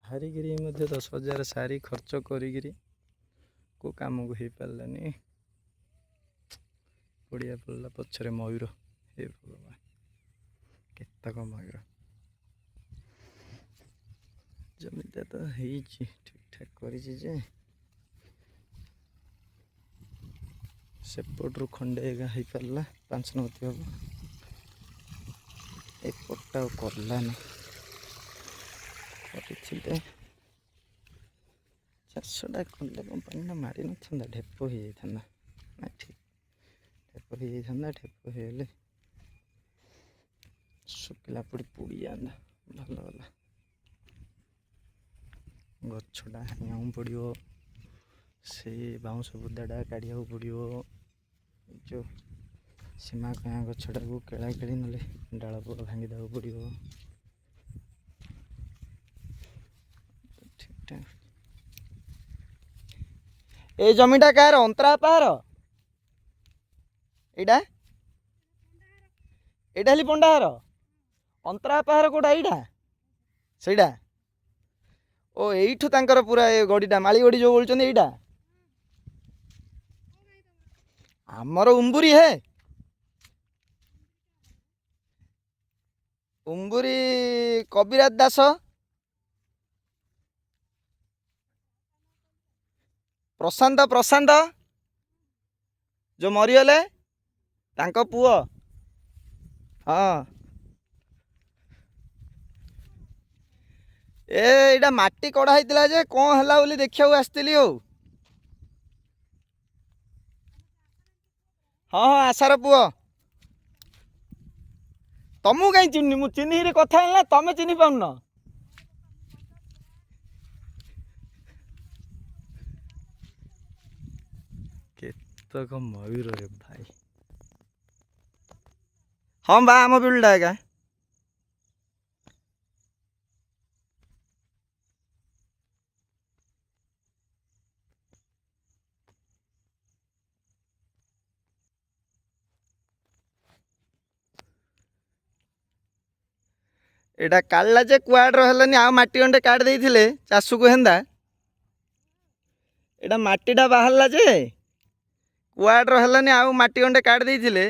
ହାରିକିରି ମଧ୍ୟ 10,000 ସାରି ଖର୍ଚ୍ଚ କରିକିରି କେଉଁ କାମକୁ ହେଇପାରିଲାନି। ପଡ଼ିଆ ପଡ଼ିଲା। ପଛରେ ମୟୂର। ହେ ଭଗବାନ, କେତେକ ମୟୂର! ଜମିଟା ତ ହେଇଛି, ଠିକଠାକ କରିଛି ଯେ ସେପଟରୁ ଖଣ୍ଡେ ଏକା ହେଇପାରିଲା, 5 ନଉତି ହବ। ଏପଟଟା ଆଉ କଲାନି। କରିଥିଲେ ଚାଷଟା କଲେ କ'ଣ ପାଣିଟା ମାରି ନଥାନ୍ତା, ଢେପ ହେଇଯାଇଥାନ୍ତା ନା? ଠିକ୍ ଢେପ ହେଇଯାଇଥାନ୍ତା। ଢେପ ହେଇଗଲେ ଶୁଖିଲା ପଡ଼ି ପୋଡ଼ିଯାଆନ୍ତା। ଭଲ ହେଲା। ଗଛଟା ହାଣିବାକୁ ପଡ଼ିବ, ସେଇ ବାଉଁଶ ବୁଦାଟା କାଢ଼ିବାକୁ ପଡ଼ିବ, ଏ ଯେଉଁ ସୀମା କୟାଁ ଗଛଟାକୁ କେଳା କେଳି ନହେଲେ ଡାଳ ପୁରା ଭାଙ୍ଗି ଦେବାକୁ ପଡ଼ିବ। ଠିକଠାକ। ଏଇ ଜମିଟା କାହାର? ଅନ୍ତରା ପାହାର। ଏଇଟା ଏଇଟା ହେଲି ପଣ୍ଡାହାର। ଅନ୍ତରା ପାହାର କୋଉଟା? ଏଇଟା ସେଇଟା। ଓ, ଏଇଠୁ ତାଙ୍କର ପୁରା ଏ ଗଡ଼ିଟା, ମାଳି ଗଡ଼ି ଯୋଉ ବୋଲୁଛନ୍ତି ଏଇଟା। ଆମର ଉମ୍ବୁରି ହେ, ଉମ୍ବୁରି କବିରାଜ ଦାସ, ପ୍ରଶାନ୍ତ, ପ୍ରଶାନ୍ତ ଯୋଉ ମରିଗଲେ ତାଙ୍କ ପୁଅ। ହଁ, ଏ ଏଇଟା ମାଟି କଢ଼ା ହେଇଥିଲା ଯେ କ'ଣ ହେଲା ବୋଲି ଦେଖିବାକୁ ଆସିଥିଲି। ଆଉ ହଁ, ଆଶାର ପୁଅ। ତମକୁ କାହିଁ ଚିହ୍ନି? ମୁଁ ଚିହ୍ନିକିରି କଥା ହେଲା, ତମେ ଚିହ୍ନି ପାରୁନ। କେତେକ ମୟୂର ରେ ଭାଇ! ହଁ ବା, ଆମ ବିଲଟା ଏକା। ଏଇଟା କାଢ଼ିଲା ଯେ କୁଆଡ଼ର ହେଲାନି। ଆଉ ମାଟି ଗଣ୍ଡେ କାଢ଼ି ଦେଇଥିଲେ ଚାଷକୁ ହେନ୍ତା। ଏଇଟା ମାଟିଟା ବାହାରିଲା ଯେ କୁଆଡ଼ର ହେଲାନି। ଆଉ ମାଟି ଗଣ୍ଡେ କାଢ଼ି ଦେଇଥିଲେ।